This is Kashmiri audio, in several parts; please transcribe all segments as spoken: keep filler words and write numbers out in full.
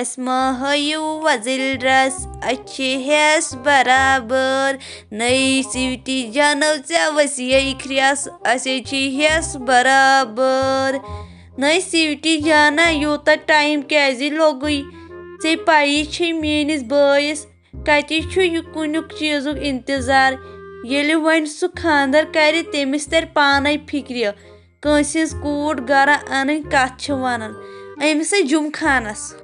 اسہِ ما ہٲیِو وۄزٕلۍ رس، اسہِ چھِ ہٮ۪س برابر۔ نٔے سویٹی جانو ژےٚ ؤسیے کھرٛٮ۪س، اسے چھِ ہٮ۪س برابر۔ نٔے سویٹی جانا، یوٗتاہ ٹایم کیٛازِ لوٚگُے؟ ژےٚ پَیی چھے میٛٲنِس بٲیِس کَتہِ چھُ یہِ کُنیُک چیٖزُک اِنتظار۔ ییٚلہِ وۄنۍ سُہ خانٛدر کَرِ، تٔمِس تَرِ پانَے فِکرِ، کٲنٛسہِ ہٕنٛز کوٗر گَرٕ اَنٕنۍ کَتھ چھِ وَنان أمِسٕے جُمہٕ خانَس۔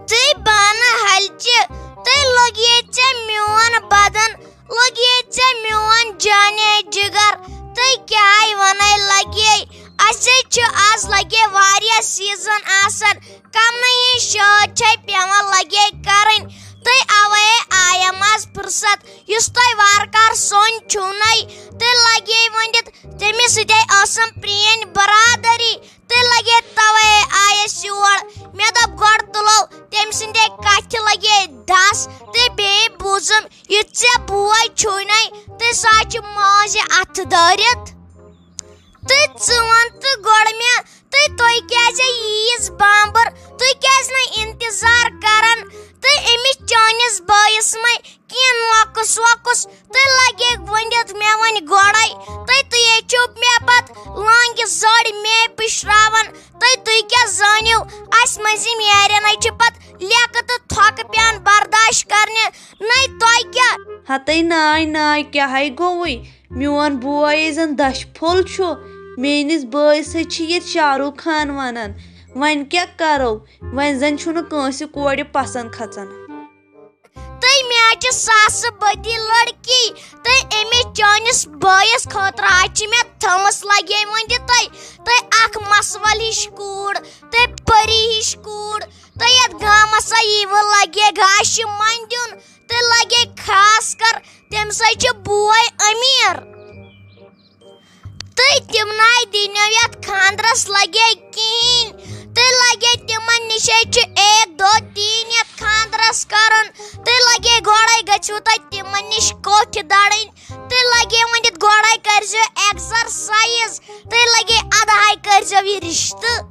تُہۍ بانہٕ ہلچہِ، تُہۍ لوٚگیے ژےٚ میون بدن، لوٚگیے ژےٚ میون جانے جگر، تُہۍ کیٛاہ وَنَے لگے؟ اَسے چھِ آز لگے واریاہ سیٖزن آسان، کمنٕے ہٕنٛز شٲد چھے پٮ۪وان لگے کرٕنۍ۔ تُہۍ اوے آیم آز فرصت، یُس تۄہہِ وارٕ کار سوٚن چھُو نَے۔ تُہۍ لگے ؤنِتھ، تٔمِس سۭتۍ ٲسٕم پرٛٲنۍ برادری۔ تُہۍ لگے توے آیس یور۔ مےٚ دوٚپ، گۄڈٕ تُلو تٔمۍ سٕنٛدے کتھِ لگے دس، تہٕ بیٚیہِ بوٗزُم، یہِ ژےٚ بوے چھُے نَے، تہٕ سُہ ہا چھُ مٲنٛزِ اتھٕ دٲرِتھ۔ تہٕ ژٕ وَن تہٕ گۄڈٕ مےٚ، تہٕ تُہۍ کیٛازِ ییٖژ بامبر؟ تُہۍ کیٛازِ نہٕ انتظار کران؟ تہٕ أمِس چٲنِس بٲیِس مَے کینٛہہ نۄقُص وۄقُص؟ تُہۍ لگے ؤنِتھ مےٚ وۄنۍ گۄڈَے۔ تُہۍ، تُہۍ ہے چھِو مےٚ پتہٕ لانٛگہِ زٔڑۍ مے پِشراوان۔ تُہۍ، تُہۍ کیٛاہ زٲنِو، اَسہِ مٔنٛزِم یارٮ۪ن ہے چھِ پتہٕ لیٚکہٕ تہٕ تھۄکہٕ پٮ۪وان برداش کرنہِ۔ نَے تۄہہِ کیٛاہ؟ ہتے ناے ناے، کیٛاہ ہے گوٚوُے؟ میون بوے زن دچھ پھوٚل چھُ، میٲنِس بٲیِس ہے چھِ ییٚتہِ شاہ رُخ خان ونان۔ وۄنۍ کیٛاہ کرو؟ وۄنۍ زن چھُنہٕ کٲنٛسہِ کورِ پسند کھژان۔ تہٕ مےٚ چھِ ساسہٕ بٔدی لڑکی، تہٕ أمِس چٲنِس بٲیِس خٲطرٕ حظ چھِ مےٚ تھٲمٕژ لگے وۄنۍ تہِ تۄہہِ، تۄہہِ اکھ مسول ہِش کوٗر، تہٕ پٔری ہِش کوٗر، تہٕ یَتھ گامَس سا یی وۄنۍ لگے گاشہِ منٛدیُن، تہٕ لگے خاص کر تٔمۍ سۭتۍ چھُ بوے أمیٖر۔ تہٕ تِم ناے دیٖنو یَتھ خانٛدرَس لگے کِہیٖنۍ۔ تہٕ لگے تِمن نِشے چھُ ایک دو تین یَتھ خانٛدرَس کرُن۔ تہٕ لگے گۄڈَے گٔژھِو تۄہہِ تِمن نِش کوٹھِ دَرٕنۍ۔ تہٕ لگے ؤنِتھ گۄڈَے کٔرۍزیو exercise۔ تہٕ لگے اَدٕ ہَے کٔرۍزیو یہِ رِشتہٕ۔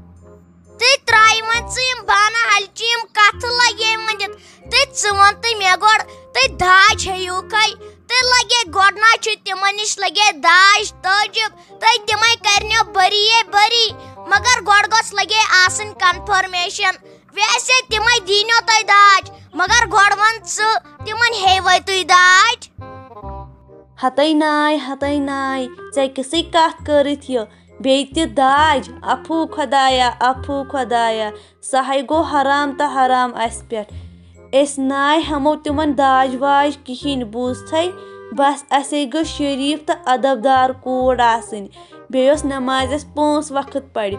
تُہۍ ترٛٲیِو وۄنۍ ژٕ یِم بانہٕ ہلچہِ، یِم کَتھٕ لگے ؤنِتھ۔ تہٕ ژٕ وَن تہٕ مےٚ گۄڈٕ، تُہۍ داج ہیٚیِو کھے؟ تہٕ لگے گۄڈٕ نہ چھُ تِمن نِش لگے داج تٲجِب، تہٕ تِمے کرنیو بٔری یے بٔری۔ مگر گۄڈٕ گوٚژھ لگے آسٕنۍ confirmation۔ ویسے تِمے دیٖنو تۄہہِ داج، مگر گۄڈٕ وَن ژٕ، تِمن ہیٚیوے تُہۍ داج؟ ہتے ناے، ہتے ناے، ژےٚ کِژھٕے کتھ کٔرٕتھ یہِ؟ بیٚیہِ تہِ داج؟ افو خۄدایا، افو خۄدایا، سُہ ہے گوٚو حرام تہٕ حرام اسہِ پٮ۪ٹھ۔ أسۍ ناے ہٮ۪مو تِمن داج واج کِہیٖنۍ، بوٗزتھے؟ بس، اسے گٔژھ شریٖف تہٕ ادب دار کوٗر آسٕنۍ، بیٚیہِ اوس نمازٮ۪س پانٛژھ وقت پرِ۔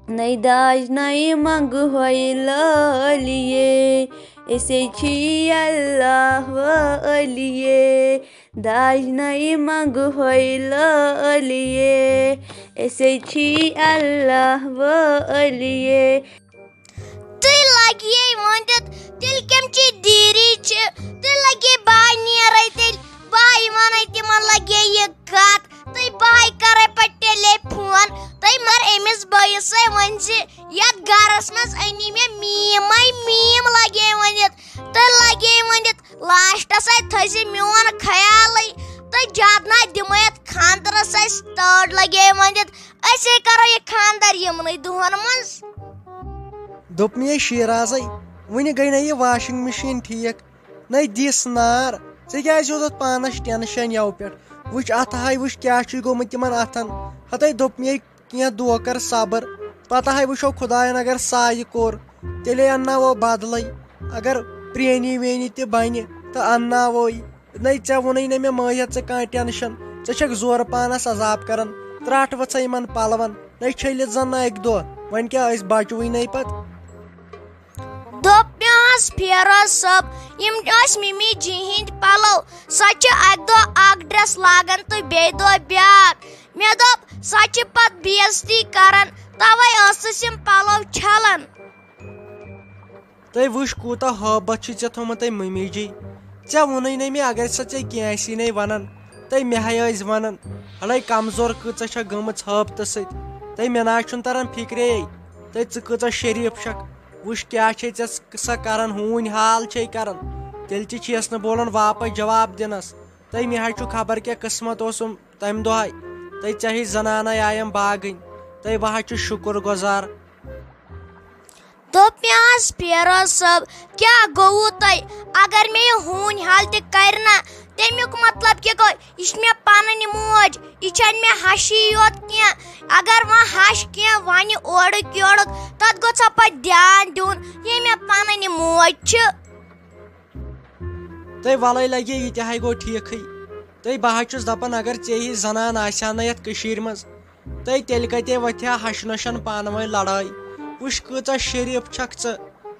نَے داج نَے منٛگہٕ ہۄے لٲلیے، أسے چھی اللہ وٲلیے۔ داج نَے منٛگہٕ ہۄے لٲلیے، أسے چھی اللہ وٲلیے۔ تُہۍ لگیے وۄنۍ تیٚلہِ، تیٚلہِ کَمہِ چی دیٖری چھِ؟ تُہۍ لگیے بہٕ نیرے تیٚلہِ، بہٕ وَنے تِمن لگیے یہِ کَتھ، تہٕ بہٕ کرے پتہٕ تیٚلے فون۔ تہٕ مگر أمِس بٲیِس ہے ؤنۍ زِ یَتھ گرس منٛز أنی مےٚ میٖم، مَے میٖم لگے ؤنِتھ، تہٕ لگے ؤنِتھ لاسٹس ہے تھٲیزِ میون خیالٕے، تہٕ زیادٕ نہ دِمو یَتھ خاندرس أسۍ تٲڑ لگے ؤنِتھ۔ أسے کرو یہِ خاندر یِمنٕے دۄہن منٛز۔ دوٚپ مےٚ شیرازے، وُنہِ گٔے نہ یہِ washing machine ٹھیٖک، نَے دِس نار۔ ژےٚ کیٛازِ ہیوٚتُتھ پانس ٹینشن یَوٕ پٮ۪ٹھ؟ وٕچھ اتھٕ ہاے، وٕچھ کیٛاہ چھُے گوٚمُت تِمن اتھن۔ ہتے دوٚپ مےٚ، کینٛہہ دۄہ کر صبر، پتہٕ ہاے وٕچھو خۄداین اگر سایہِ کوٚر، تیٚلے انناوو بدلے۔ اگر پرٛینی وینی تہِ بنہِ تہٕ انناووے۔ نَے ژےٚ ووٚنُے نہ مےٚ مٲہِتھ ژٕ کانٛہہ ٹینشن، ژٕ چھکھ زورٕ پانس عذاب کران، ترٛٹھ ؤژھے یِمن پلون، نَے چھٔلِتھ زن نہٕ اکہِ دۄہ۔ وۄنۍ کیٛاہ، أسۍ بچوٕے نَے پتہٕ۔ دوٚپ مےٚ حظ فیروز صٲب، یِم ٲسۍ مِمی جی ہِنٛدۍ پَلو۔ سۄ چھِ اَکہِ دۄہ اَکھ ڈرٛٮ۪س لاگان تہٕ بیٚیہِ دۄہ بیٛاکھ۔ مےٚ دوٚپ، سۄ چھِ پَتہٕ بے عزتی کَران، تَوَے ٲسٕس یِم پَلو چھَلان۔ تُہۍ وٕچھ، کوٗتاہ ہٲبتھ چھُ ژےٚ تھوٚمُت أمۍ مٔمی جی۔ ژےٚ ووٚنُے نہٕ مےٚ، اگر سۄ ژےٚ کینٛہہ آسی نَے وَنان، تہٕ مےٚ ہَے ٲسۍ وَنان۔ ہَلَے کمزور کۭژاہ چھےٚ گٔمٕژ ہٲبتہٕ سۭتۍ۔ تہٕ مےٚ نہ حظ چھُنہٕ تَران فِکرے، تہٕ ژٕ کۭژاہ شریٖف چھَکھ۔ وٕچھ کیٛاہ چھے ژےٚ سۄ کران، ہوٗنۍ حال چھے کران۔ تیٚلہِ تہِ چھِ یَس نہٕ بولان واپس جواب دِنس۔ تہٕ مےٚ حظ چھُ خبر کیٛاہ قٕسمت اوسُم تَمہِ دۄہے۔ تہٕ ژےٚ ہِش زنانَے آیم باگٕنۍ۔ تہٕ بہٕ حظ چھُس شُکُر گُزار۔ دوٚپ مےٚ حظ، فیروز صٲب، کیٛاہ گوٚوُ تۄہہِ؟ اگر مےٚ یہِ ہوٗنۍ حال تہِ کرِ نا، تَمیُک مطلب کیٛاہ گوٚو؟ یہِ چھِ مےٚ پنٕنۍ موج، یہِ چھَنہٕ مےٚ ہَشی یوت کینٛہہ۔ اگر وۄنۍ ہَش کینٛہہ وَنہِ اورُک یورُک، تَتھ گوٚژھ سا پَتہٕ دیان دیُن، یہِ مےٚ پنٕنۍ موج چھِ۔ تہٕ وَلَے لَگہِ یہِ تہِ ہَے گوٚو ٹھیٖکھٕے۔ تہٕ بہٕ حظ چھُس دَپان، اگر ژےٚ ہِش زنان آسہِ ہا نہ یَتھ کٔشیٖرِ منٛز، تہٕ تیٚلہِ کَتہِ وۄتھِ ہا ہَشہِ نۄشَن پانہٕ ؤنۍ لڑٲے؟ وٕچھ کۭژاہ شریٖف چھَکھ ژٕ۔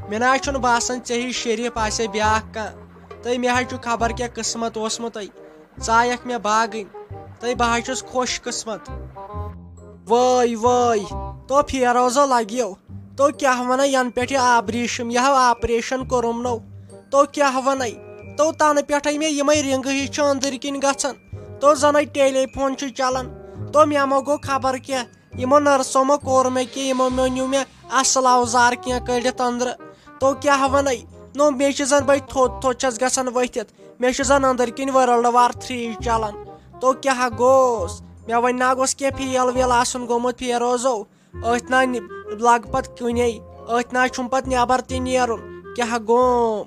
مےٚ نہ حظ چھُنہٕ باسان ژےٚ ہِش شریٖف آسہِ ہا بیٛاکھ کانٛہہ۔ تہٕ مےٚ حظ چھُ خبر کیٛاہ قٕسمت اوسمُت۔ ژٕ آیَکھ مےٚ باگٕنۍ۔ تہٕ بہٕ حظ چھُس خۄش قٕسمت۔ وٲے وٲے، تو فیروزو لگیو۔ تو کیٛاہ وَنَے، یَنہٕ پٮ۪ٹھ یہِ آبریشم، یہِ ہا آپریشن کوٚرُم نو۔ تو کیٛاہ وَنَے، تو تَنہٕ پٮ۪ٹھَے مےٚ یِمَے رِنٛگہٕ ہِش چھِ أنٛدٕرۍ کِنۍ گژھان۔ تو زَنَے ٹیلی فون چھُ چلان۔ تو مےٚ مہ گوٚو خبر کیٛاہ، یِمو نٔرسو مہ کوٚر مےٚ کینٛہہ، یِمو مہ نیوٗ مےٚ اَصٕل اوزار کینٛہہ کٔڑِتھ أنٛدرٕ۔ تو کیٛاہ وَنَے، نو مےٚ چھِ زَن بَے تھوٚد تھوٚد چھَس گژھان ؤتھِتھ۔ مےٚ چھُ زَن أنٛدٕرۍ کِنۍ ورلڈ وار تھرٛی چلان۔ تو کیٛاہ گوٚوس؟ مےٚ وۄنۍ نا گوٚژھ کینٛہہ فیل ویل آسُن گوٚمُت فیروزو۔ أتھۍ نا لگ پتہٕ کُنے، أتھۍ نا چھُم پتہٕ نٮ۪بر تہِ نیرُن۔ کیٛاہ گوٚو؟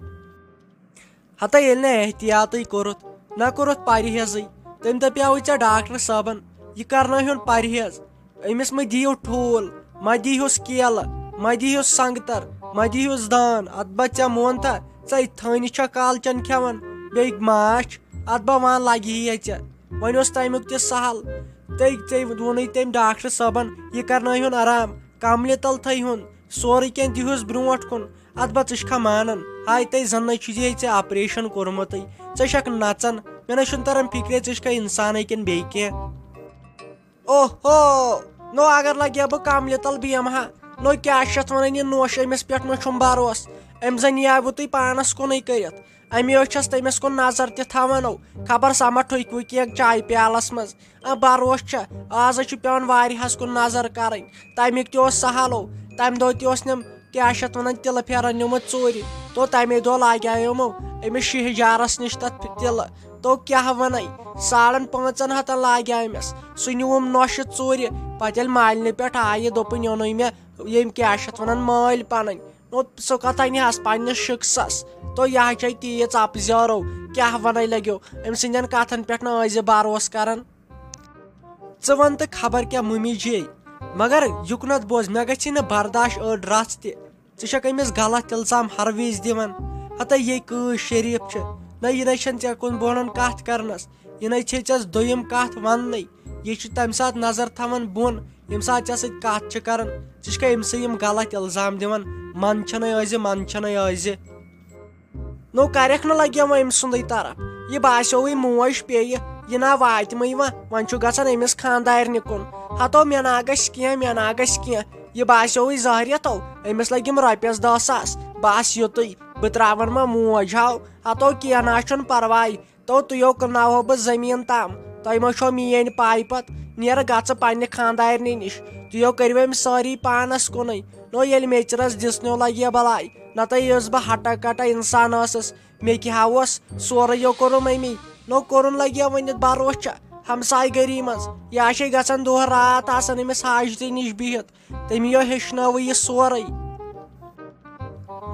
ہتا ییٚلہِ نہٕ احتیاطٕے کوٚرُتھ، نہ کوٚرُتھ پرہیزٕے، تٔمۍ دپیاوٕے ژےٚ ڈاکٹر صٲبن، یہِ کرنٲوہُن پرہیز۔ أمِس مہ دِیِو ٹھوٗل، مہ دِیہُس کیلہٕ، مہ دِیہُس سنگتر، مہ دِیہُس دان۔ اتھ با ژےٚ مونتھا، ژٕ تھٔنۍ چھا کالچن کھٮ۪وان، بیٚیہِ ماچھ؟ اتھ با وان لگہِ ہے ژےٚ۔ وۄنۍ اوس تمیُک تہِ سہل۔ تٔۍ، ژےٚ ووٚنُے تٔمۍ ڈاکٹر صٲبن، یہِ کرنٲوہُن آرام، کملہِ تل تھٲیہُن، سورُے کینٛہہ دِہُس برونٛٹھ کُن۔ اتھ با ژٕ چھکھا مانان؟ ہاے تٔۍ، زنٕے چھُے ژےٚ آپریشن کوٚرمُتٕے، ژٕ چھکھ نژان۔ مےٚ نہ چھُنہٕ تران فکرے، ژٕ چھکھا انسانٕے کِنہٕ بیٚیہِ کینٛہہ۔ اوہو، نو اگر لگہِ ہا بہٕ کملہِ تل بیٚہمہٕ ہا۔ نو کیٛاہ چھِ اتھ ونان، یہِ نوش، أمِس پٮ۪ٹھ نہ چھُم بروسہٕ۔ أمۍ زن یاوٕ تُہۍ پانس کُنُے کٔرِتھ۔ امی یوت چھس تٔمِس کُن نظر تہِ تھاوان۔ او، خبر سا ما ٹھُکہِ وُکہِ کینٛہہ چایہِ پیالس منٛز۔ آ، بروسہٕ چھا؟ آز چھُ پٮ۪وان واریاہس کُن نظر کرٕنۍ۔ تمیُک تہِ اوس سہل۔ او، تمہِ دۄہ تہِ اوس نِم کیٛاہ چھِ اتھ ونان، تِلہٕ پھیرن نیوٗمُت ژوٗرِ۔ تو تمے دۄہ لاگیومو أمِس شیہجارس نِش تتھ تِلہٕ۔ تو کیٛاہ ونے، ساڑن پانٛژن ہتن لاگیو أمِس۔ سُہ نیوٗم نۄشہِ ژوٗرِ۔ پتہٕ ییٚلہِ مالنہِ پٮ۪ٹھ آیہِ، دوٚپُن، یوٚنُے مےٚ ییٚمۍ کیٛاہ چھِ اتھ ونان، مٲلۍ پنٕنۍ۔ نو سُہ کتھ انہِ ہس پننِس شخصس؟ تو یہِ ہا چھے تیٖژ اپزیٲرو، کیٛاہ ونے لگیو؟ أمۍ سٕنٛدٮ۪ن کتھن پٮ۪ٹھ نہٕ ٲسۍ زِ بروسہٕ کران۔ ژٕ ون تہٕ خبر کیٛاہ مُمی جی، مگر یُکنتھ بوز، مےٚ گژھی نہٕ برداش أڑ رژھ تہِ۔ ژٕ چھکھ أمِس غلط الزام ہر وِزِ دِوان۔ ہتا یہِ کۭژ شریٖف چھِ، نہ یہِ نَے چھَنہٕ ژےٚ کُن بۄنن کتھ کرنس، یہِ نَے چھے ژےٚ دوٚیِم کتھ وننٕے۔ یہِ چھُ تمہِ ساتہٕ نظر تھاوان بۄن، ییٚمہِ ساتہٕ ژےٚ سۭتۍ کتھ چھِ کران۔ ژٕ چھکھا أمۍ سٕے یِم غلط الزام دِوان، منٛدچھنَے ٲسۍ زِ، منٛدچھنَے ٲسۍ زِ۔ نو کریکھ نہ لگیو وۄنۍ أمۍ سُنٛدٕے طرف۔ یہِ باسیووٕے موج پیٚیہِ، یہِ نا واتہِ مٕے وۄنۍ، وۄنۍ چھُ گژھان أمِس خانٛدارنہِ کُن۔ ہتو مےٚ نا گژھِ کینٛہہ، مےٚ نا گژھِ کینٛہہ۔ یہِ باسیووٕے ظٲہریتو، أمِس لٔگِم رۄپیس دہ ساس۔ بس یُتُے، بہٕ تراون ما موج ہاو۔ ہتو کینٛہہ نا چھُنہٕ پرواے۔ تو تُہیو کٕنناوہو بہٕ زٔمیٖن تام۔ تۄہہِ ما چھو میٲنۍ پاے پتہٕ؟ نیر گژھٕ پننہِ خانٛدارنہِ نِش۔ تُہیو کٔرِو أمۍ سٲری پانس کُنٕے۔ نو ییٚلہِ میٚژرس دِژنو لگہِ بلاے۔ نتہٕ یُس بہٕ ہٹا کٹا انسان ٲسٕس، مےٚ کیٛاہ اوس، سورُے یو کوٚرُم أمی۔ نو کوٚرُن لگہِ ؤنِتھ بروسہٕ چھا ہمسایہِ گٔری منٛز۔ یا چھے گژھان دۄہ راتھ آسان أمِس حاجتہِ نِش بِہِتھ۔ تٔمی یو ہیٚچھنٲوٕے یہِ سورُے۔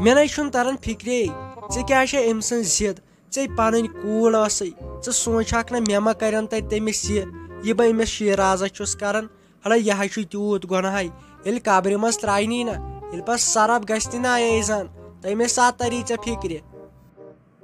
مےٚ نَے چھُنہٕ تران فِکرے، ژےٚ کیٛاہ چھے أمۍ سٕنٛز ضِد؟ ژےٚ پنٕنۍ کوٗر ٲسٕے، ژٕ سونٛچہٕ ہاکھ نہ مےٚ ما کرن تتہِ تٔمِس یہِ، یہِ بہٕ أمِس شیرازس چھُس کران۔ ہڑا یہِ ہا چھُ تیوٗت گۄناہے، ییٚلہِ قبرِ منٛز ترٛاینی نہ، ییٚلہِ پتہٕ سرف گژھِ تہِ نہ اے زن، تمے ساتہٕ تری ژےٚ فِکرِ۔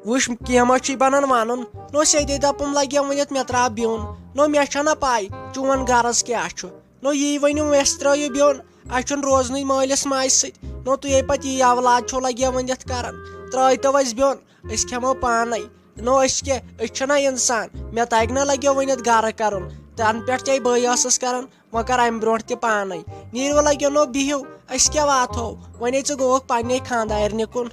وٕچھ، کینٛہہ ما چھُے بنان ونُن، نو سیٚدے دپُم لگیا ؤنِتھ مےٚ ترٛاو بیوٚن، نو مےٚ چھےٚ نہ پاے چون غرض کیٛاہ چھُ، نو یی ؤنِو ویسہِ ترٛٲیِو بیوٚن، اسہِ چھُنہٕ روزنٕے مٲلِس ماجہِ سۭتۍ، نو تُہۍ ہے پتہٕ یی اولاد چھو لگیا ؤنِتھ کران، ترٛٲیتو اسہِ بیوٚن۔ أسۍ کھٮ۪مو پانے۔ نو أسۍ کیٛاہ، أسۍ چھِنہ انسان؟ مےٚ تگہِ نہ لگیو ؤنِتھ گرٕ کرُن۔ تنہٕ پٮ۪ٹھ ژےٚ بٲے ٲسٕس کران، وۄنۍ کر امہِ برونٛٹھ تہِ پانے۔ نیٖرِو لگیو نو بِہِو، أسۍ کیٛاہ واتہو؟ وۄنۍ ہے ژٕ گوٚوکھ پننے خانٛدارنہِ کُن۔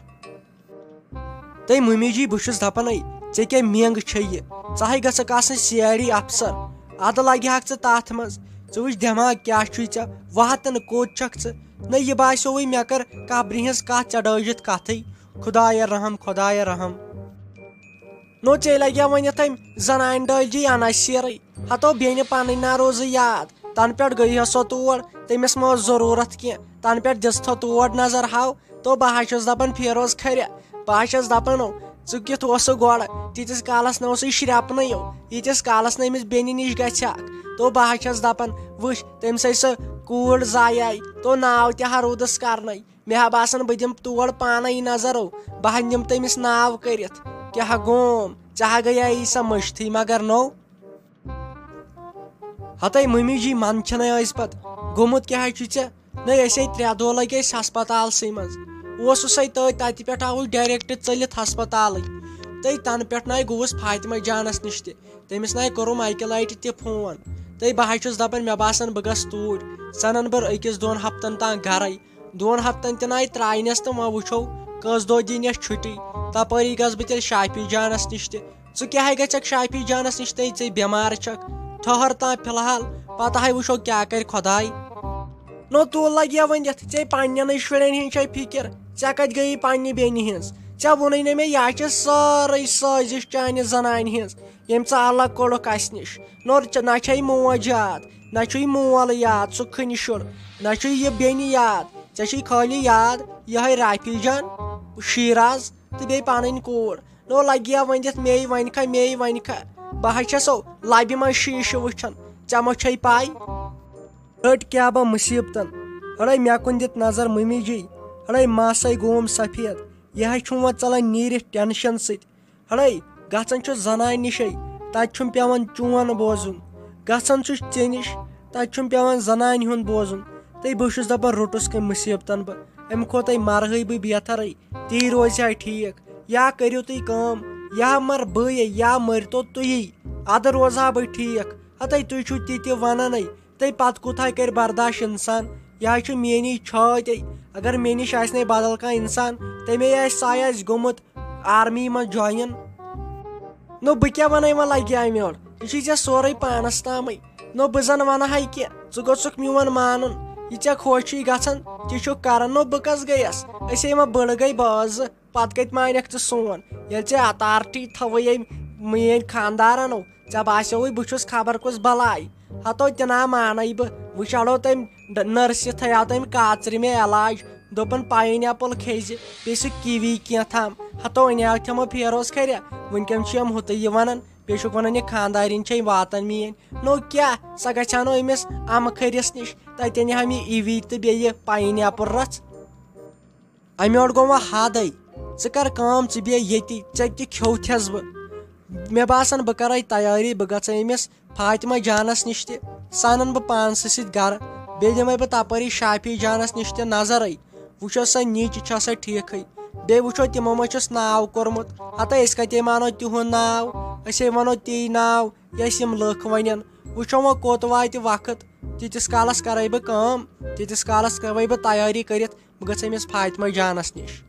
تہٕ مُمی جی، بہٕ چھُس دپان، ہے، ژےٚ کیٛاہ مینٛگ چھے یہِ؟ ژٕ ہے گژھکھ آسٕنۍ سی آی ڈی افسر۔ ادٕ لگہِ ہاکھ ژٕ تتھ منٛز۔ ژٕ وٕچھ دٮ۪ماغ کیٛاہ چھُے ژےٚ، واتان کوٚت چھکھ ژٕ؟ نہ، یہِ باسیووٕے مےٚ کٔر قبرِ ہٕنٛز کتھ ژےٚ ڈٲجِتھ کتھٕے۔ خدایا رحم، خدایا رحم۔ نو، ژےٚ لگیا وۄنۍ یتھ أمۍ زنانہِ ڈٲلۍ جی عناصرٕے۔ ہتو بیٚنہِ پنٕنۍ نا روزٕے یاد۔ تنہٕ پٮ۪ٹھ گٔیہِ ہا سۄ تور، تٔمِس ما ٲس ضروٗرت کینٛہہ۔ تنہٕ پٮ۪ٹھ دِژ تھو تور نظر ہاو۔ تو بہٕ ہا چھُس دپان فیروز کھرِ، بہٕ ہا چھَس دَپان، او، ژٕ کیُتھ اوسُکھ گۄڈٕ؟ تیٖتِس کالَس نہ اوسُے شرٛپنٕے، او، ییٖتِس کالَس نہٕ أمِس بیٚنہِ نِش گژھِ ہا۔ تو بہٕ ہا چھَس دَپان، وٕچھ، تٔمۍ سٕے سۄ کوٗر زایہِ آیہِ، تو ناو تہِ ہا روٗدُس کَرنَے۔ مےٚ ہا باسان، بہٕ دِمہٕ تور پانَے نظر، او، بہٕ ہا نِمہٕ تٔمِس ناو کٔرِتھ۔ کیٛاہ گوم؟ ژےٚ ہا گٔیے سۄ مٔشتھٕے، مگر نو۔ ہتے مٔمی جی، من چھنَے ٲسۍ پتہٕ۔ گوٚمُت کیٛاہ چھُ ژےٚ؟ نَے، أسے ترٛےٚ دۄہ لٔگۍ أسۍ ہسپتالسٕے منٛز۔ اوسُسَے تٔتۍ، تَتہِ پٮ۪ٹھ آوُس direct ژٔلِتھ ہسپتالٕے۔ تہٕ تَنہٕ پٮ۪ٹھ نَے گوٚوُس فاطمہ جانَس نِش تہِ۔ تٔمِس نَے کوٚرُم اَکہِ لَٹہِ تہِ فون۔ تہٕ بہٕ ہا چھُس دَپان، مےٚ باسان، بہٕ گژھٕ توٗرۍ۔ ژٕ اَنَن بہٕ أکِس دۄن ہفتَن تام گَرَے۔ دۄن ہفتن تہِ ناے ترٛاینس تہٕ وۄنۍ وٕچھو کٔژ دۄہ دِنۍ اَسہِ چھُٹی۔ تپٲری گژھٕ بہٕ تیٚلہِ شافی جانس نِش تہِ۔ ژٕ کیٛاہ گژھکھ شافی جانس نِش؟ تہٕ ژے بٮ۪مار چھکھ۔ ٹھٔہر تام فی الحال، پتہٕ ہاے وٕچھو کیٛاہ کرِ خۄداے۔ نو، تو لگیا ؤنِتھ، ژے پننٮ۪نٕے شُرٮ۪ن ہٕنٛز چھے فکر۔ ژےٚ کتہِ گٔیی پننہِ بیٚنہِ ہٕنٛز؟ ژےٚ ووٚنُے نہ مےٚ، یہِ ہا چھِ سٲرٕے سٲزِش چانہِ زنانہِ ہٕنٛز، ییٚمۍ ژٕ الگ کوٚڑُکھ اسہِ نِش۔ نو، ژےٚ نہ چھے موج یاد، نہ چھُے مول یاد، سُہ کھٔنہِ شُر، نہ چھُے یہِ بیٚنہِ یاد۔ ژےٚ چھُے خٲلی یاد یِہوٚے رافی جان، شیراز تہٕ بیٚیہِ پنٕنۍ کوٗر۔ نو، لگیا ؤنِتھ، مے ونہِ کھا، مے ونہِ کھا۔ بہٕ ہا چھسو لبہِ منٛز شیٖشہٕ وٕچھان، ژےٚ ما چھے پاے؟ رٔٹ کیٛاہ بہ مُصیبتن۔ ہڑے مےٚ کُن دِتھ نظر مٔمی جی، ہڑے ماسے گوم سفید۔ یہِ ہا چھُم وۄنۍ ژلان نیٖرِتھ ٹینشن سۭتۍ۔ ہڑے، گژھان چھُس زنانہِ نِشے، تتہِ چھُم پٮ۪وان چون بوزُن۔ گژھان چھُس ژےٚ نِش، تتہِ چھُم پٮ۪وان زنانہِ ہُنٛد بوزُن۔ تہٕ بہٕ چھُس دپان، روٚٹُس کٔمۍ مُصیبتن بہٕ؟ امہِ کھۄتہٕ مرہے بہٕ بہترے، تی روزِ ہا ٹھیٖک۔ یا کٔرِو تُہۍ کٲم، یا مر بٕے، یا مٔرۍتو تُہی، ادٕ روزٕ ہا بہٕ ٹھیٖک۔ ہتے تُہۍ چھِو تہِ تہِ ونانے، تہٕ پتہٕ کوٗتاہ کرِ برداش انسان؟ یہِ حظ چھُ میٲنی چھٲتۍ۔ اگر مےٚ نِش آسہِ نے بدل کانٛہہ انسان، تٔمے آسہِ ساے آسہِ گوٚمُت آرمی منٛز join۔ نو، بہٕ کیٛاہ ونَے وۄنۍ لگہِ امہِ یورٕ؟ یہِ چھُے ژےٚ سورُے پانس تامٕے۔ نو، بہٕ زن ونہٕ ہاے کہِ ژٕ گوٚژھُکھ میون مانُن۔ یہِ ژےٚ خۄش چھُے گژھان، تہِ چھُکھ کران۔ نو، بہٕ کس گٔیس؟ أسے وۄنۍ بٔڑ گٔے بٲژ زٕ۔ پتہٕ کتہِ مانکھ ژٕ سون؟ ییٚلہِ ژےٚ authority تھٲوٕے أمۍ میٲنۍ خاندارنو، ژےٚ باسیووُے بہٕ چھُس خبر کُس بلاے۔ ہتو تہِ نا مانے بہٕ، وٕچھ اڑو تٔمۍ ڈ-، نٔرسہِ تھایاو تٔمۍ کاژرِ مےٚ علاج، دوٚپُن پاین ایپل کھیزِ، بیٚیہِ سُہ کیٖوی کینٛہہ تام۔ ہتو اَنیاو تھمو فیروز کھرِ، وٕنکٮ۪ن چھِ یِم ہُتہٕ یہِ ونان، بیٚیہِ چھُکھ ونان یہِ خاندارِنۍ چھے واتان میٲنۍ۔ نو کیٛاہ، سۄ گژھِ ہا نہٕ أمِس امہٕ کھٔرِس نِش، تتہِ انہِ ہا مےٚ ای وی تہٕ بیٚیہِ پاین ایپل رژھ۔ امہِ یورٕ گوٚو وۄنۍ حدے۔ ژٕ کر کٲم، ژٕ بیٚہہ ییٚتی، ژےٚ تہِ کھیوٚو تھٮ۪س بہٕ۔ مےٚ باسان، بہٕ کرے تیٲری، بہٕ گژھے أمِس فاطمہ جانس نِش تہِ، سۄ انن بہٕ پانسٕے سۭتۍ گرٕ۔ بیٚیہِ دِمے بہٕ تپٲری شافی جانس نِش تہِ نظرے، وٕچھو سۄ نیچہِ چھا سۄ ٹھیٖکھٕے۔ بیٚیہِ وٕچھو تِمو ما چھُس ناو کوٚرمُت۔ ہتے أسۍ کتے مانو تِہُنٛد ناو، أسے ونو تی ناو، یہِ اَسہِ یِم لٕکھ ونن۔ وٕچھو وۄنۍ کوٚت واتہِ وقت، تیٖتِس کالس کرے بہٕ کٲم، تیٖتِس کالس کرے بہٕ تیٲری کٔرِتھ، بہٕ گژھٕ أمِس فاطمہ جانس نِش۔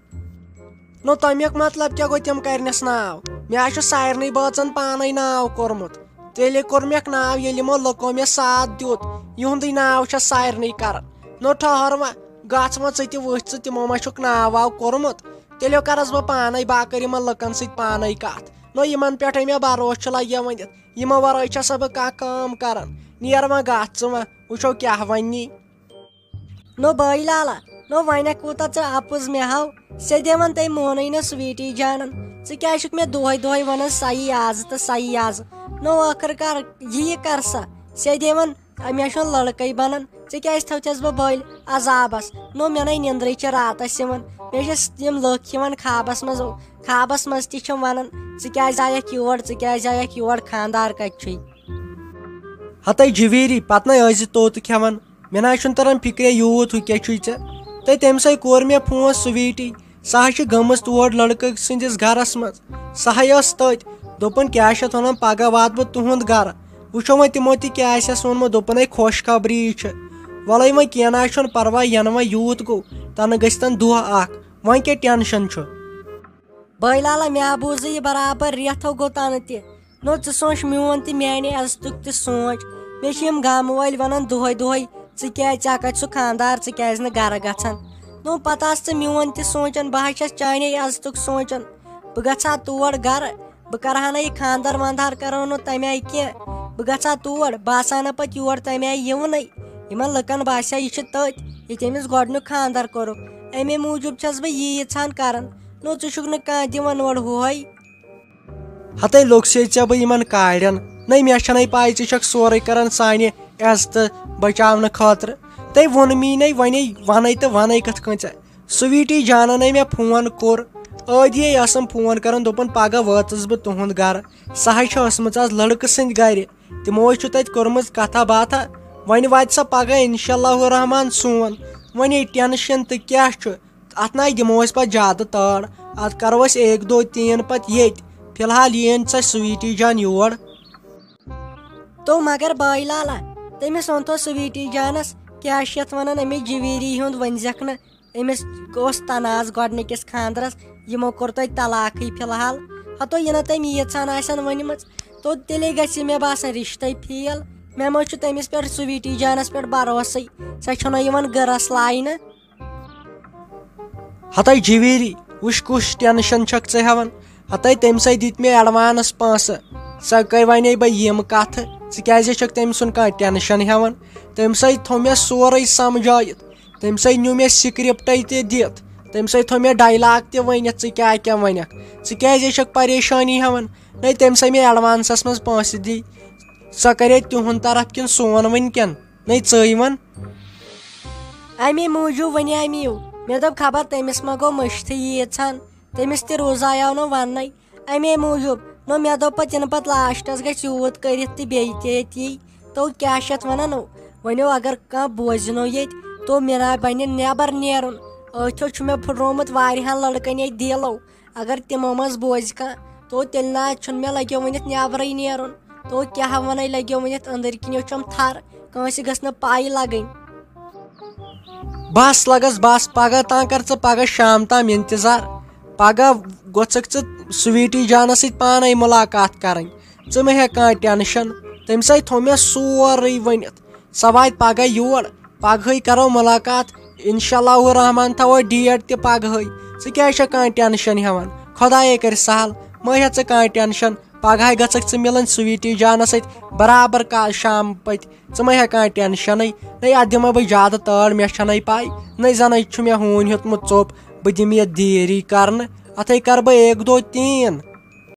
نو، تمیُک مطلب کیٛاہ گوٚو تِم کرنس ناو؟ مےٚ ہا چھُ سارنٕے بٲژن پانے ناو کوٚرمُت۔ تیٚلہِ کوٚر مےٚ ناو، ییٚلہِ یِمو لُکو مےٚ ساتھ دیُت، یِہُنٛدُے ناو چھےٚ سارنٕے کران۔ نو ٹھٔہر وۄنۍ، گژھ وۄنۍ ژٕ تہِ وٕچھ ژٕ تِمو ما چھُکھ ناو واو کوٚرمُت۔ تیٚلہِ کرس بہٕ پانے، بہٕ ہا کرٕ یِمن لُکن سۭتۍ پانے کتھ۔ نو یِمن پٮ۪ٹھے مےٚ بھروسہٕ چھُ لگیا ؤنِتھ، یِمو ورٲے چھےٚ سا بہٕ کانٛہہ کٲم کران۔ نیر وۄنۍ گژھ ژٕ وۄنۍ، وٕچھو کیٛاہ وننی۔ نو بٲے لالا، نو وۄنۍ کوٗتاہ ژٕ اپُز مےٚ ہاو۔ ژےٚ دِوان تٔمۍ مونٕے نہٕ سویٖٹی جانن۔ ژٕ کیٛازِ چھُکھ مےٚ دۄہے دۄہے ونان سَیی آزٕ تہٕ سَیی آزٕ؟ نو ٲخٕر کار یہِ کر سا؟ ژےٚ دِوان، مےٚ چھُنہٕ لڑکے بنان۔ ژےٚ کیٛازِ تھٲوتھس بہٕ بٔلۍ عذابس؟ نو مےٚ نے نیندرٕے چھِ راتس یِوان۔ مےٚ چھِ یِم لٔکھ یِوان خابس منٛز، خابس منٛز تہِ چھِم ونان، ژٕ کیٛازِ آیکھ یور، ژٕ کیٛازِ آیکھ یور، خاندار کتہِ چھُے؟ ہتے جویری، پتہٕ نے ٲسۍ زِ توتہٕ کھٮ۪وان۔ مےٚ نہ حظ چھُنہٕ تران فِکرے یوٗت ہُہ کیٛاہ چھُے ژےٚ۔ تہٕ تٔمۍ سٕے کوٚر مےٚ فون سویٖٹی، سۄ حظ چھِ گٔمٕژ تور لڑکہٕ سٕنٛدِس گرس منٛز۔ سۄ ہاے ٲس تٔتۍ۔ دوٚپُن، کیٛاہ چھِ اَتھ وَنان، پگاہ واتہٕ بہٕ تُہُنٛد گرٕ۔ وٕچھو وۄنۍ تِمو تہِ کیٛاہ آسٮ۪س ووٚنمُت، دوٚپُن، ہے، خۄشخبری چھِ۔ وَلَے وۄنۍ کینٛہہ نہ حظ چھُنہٕ پرواے، یِنہٕ وۄنۍ یوٗت گوٚو، تَنہٕ گٔژھتن دۄہ اکھ۔ وۄنۍ کیٛاہ ٹینشن چھُ؟ بٲے لالا، مےٚ ہا بوٗزٕے یہِ برابر رٮ۪تھ ہو گوٚو تَنہٕ تہِ۔ نو، ژٕ سونٛچ میون تہِ، میانہِ عزتُک تہِ سونٛچ۔ مےٚ چھِ یِم گامہٕ وٲلۍ وَنان دۄہَے دۄہَے، ژٕ کیٛازِ، ژےٚ کَتہِ سُہ خانٛدار، ژٕ کیٛازِ نہٕ گَرٕ گژھان؟ نو، پَتہٕ آس ژٕ میون تہِ سونٛچان، بہٕ ہا چھَس چانے عزتُک سونٛچان۔ بہٕ گژھٕ ہا تور گَرٕ، بہٕ کَرٕ ہا نہٕ یہِ خانٛدار وانٛدار کَرو نہٕ تَمہِ آیہِ کینٛہہ۔ بہٕ گژھٕ ہا تور، بہٕ آسہٕ ہا نہٕ پَتہٕ یور تَمہِ آیہِ یِوانٕے۔ یِمَن لُکَن باسہِ ہا یہِ چھِ تٔتۍ، ییٚتہِ أمِس گۄڈٕنیُک خانٛدار کوٚرُکھ۔ اَمے موٗجوٗب چھَس بہٕ یی یَژھان کَران۔ نو، ژٕ چھُکھ نہٕ کانٛہہ دِوان اورٕ ہُہے۔ ہتے لوٚگ سے ژےٚ بہٕ یِمن کاڑٮ۪ن۔ نَے، مےٚ چھَنَے پَے، ژٕ چھَکھ سورُے کران سانہِ عزتہٕ بچاونہٕ خٲطرٕ۔ تٔمۍ ووٚن مے نَے، وَنے وَنے تہٕ وَنے کِتھ کٔنۍ ژےٚ؟ سویٖٹی جانن ہے مےٚ فون کوٚر، ٲدی ٲسٕم فون کران، دوٚپُن، "پگاہ وٲژٕس بہٕ تُہُنٛد گرٕ، سۄ ہے چھِ ٲسمٕژ آز لڑکہٕ سٕنٛدِ گرِ، تِمو ہے چھُ تَتہِ کوٚرمُت کتھا باتھا، وۄنۍ واتہِ سۄ پگاہ انشاء اللہ الرحمن سون، وۄنۍ ہے ٹینشن تہٕ کیٛاہ چھُ؟" اتھ ناے دِمو أسۍ پتہٕ زیادٕ تٲر، اتھ کرو أسۍ ایک دو تین پتہٕ ییٚتۍ۔ فی الحال یِیِن سۄ سویٖٹی جان یور۔ تو مگر بٲے لالا، تٔمِس ووٚن تو سویٖٹی جانس، کیٛاہ چھِ یتھ ونان، أمِس جویری ہُنٛد ؤنۍزٮ۪کھ نہٕ، أمِس اوس تناز گۄڈنِکِس خانٛدرس، یِمو کوٚر تۄہہِ طلاقٕے فی الحال۔ ہتو یہِ نہ تٔمۍ ییٖژہن آسن ؤنمٕژ، تو تیٚلے گژھِ مےٚ باسان رشتے فیل۔ مےٚ مہ چھُ تٔمِس پٮ۪ٹھ، سویٖٹی جانس پٮ۪ٹھ بھروسٕے، سۄ چھنہٕ یِوان گٔرس لاینہٕ۔ ہتے جویری، وٕچھ کُس ٹینشن چھکھ ژٕ ہٮ۪وان؟ ہتے تٔمۍ سٕے دِتۍ مےٚ ایڈوانس پونٛسہٕ، ژےٚ کٔے ونے بہٕ یِم کتھٕ؟ ژٕ کیٛازِ چھکھ تٔمۍ سُنٛد کانٛہہ ٹینشن ہٮ۪وان؟ تٔمۍ سٕے تھوٚو مےٚ سورُے سمجھٲیِتھ، تٔمۍ سٕے نیوٗ مےٚ سکرپٹے تہِ دِتھ، تٔمۍ سٕے تھوٚو مےٚ ڈایلاگ تہِ ؤنِتھ، ژٕ کیٛاہ کیٛاہ ونکھ؟ ژٕ کیٛازِ چھکھ پریشٲنی ہٮ۪وان؟ نے، تٔمۍ سٕے مےٚ ایڈوانسس منٛز پونٛسہٕ دِتۍ، سۄ کرے تِہُنٛد طرف کِنہٕ سون وٕنکٮ۪ن؟ نے ژٕے وَن۔ اَمی موٗجوٗب وَنے مےٚ یِیِو۔ مےٚ دوٚپ، خبر تٔمِس ما گوٚو مٔشتھٕے ییٖژہن، تٔمِس تہِ روزایو نہٕ وَننَے۔ اَمے موٗجوٗب نو مےٚ دوٚپ پَتہٕ، یِنہٕ پَتہٕ لاسٹَس گژھِ یوٗت کٔرِتھ تہِ بیٚیہِ تہِ ییٚتی۔ تو کیٛاہ چھِ اَتھ وَنان نو؟ وَنیو اگر کانٛہہ بوزِ نو ییٚتہِ، تو مےٚ نا بَنہِ نٮ۪بَر نیرُن۔ أتھیو چھُ مےٚ پھٕٹرومُت واریاہَن لٔڑکَن ییٚتہِ دیٖلو۔ اگر تِمو منٛز بوزِ کانٛہہ، تو تیٚلہِ نہ حظ چھُنہٕ مےٚ لگیو ؤنِتھ نٮ۪برٕے نیرُن۔ تو کیٛاہ وَنَے، لگیو ؤنِتھ أنٛدٕرۍ کِنۍ چھُم تھر، کٲنٛسہِ گٔژھ نہٕ پَے لگٕنۍ۔ بس لگس بس، پگاہ تام کر ژٕ پگاہ شام تام انتظار۔ پگاہ گوٚژھکھ ژٕ سویٖٹی جانس سۭتۍ پانے مُلاقات کرٕنۍ۔ ژٕ مہ ہےٚ کانٛہہ ٹینشن، تٔمۍ سٕے تھوٚو مےٚ سورُے ؤنِتھ۔ سۄ واتہِ پگاہ یور، پگہٕے کرو مُلاقات۔ انشاء اللہ الرحمن تھاوو ڈیٹ تہِ پگہٕے۔ ژٕ کیٛازِ چھکھ کانٛہہ ٹینشن ہٮ۪وان؟ خۄدایے کرِ سہل، مہ ہےٚ ژٕ کانٛہہ ٹینشن۔ پگہٕے گژھکھ ژٕ مِلٕنۍ سویٖٹی جانس سۭتۍ برابر کا-، شام پٔتۍ۔ ژٕ مہ ہےٚ کانٛہہ ٹینشنٕے۔ نَے، اتھ دِمے بہٕ زیادٕ تٲر، مےٚ چھنَے پَے۔ نَے زنَے چھُ مےٚ ہوٗنۍ ہیوٚتمُت ژوٚپ، بہٕ دِمہٕ یتھ دیری کرنہٕ۔ اتھے کرٕ بہٕ ایک دو تین۔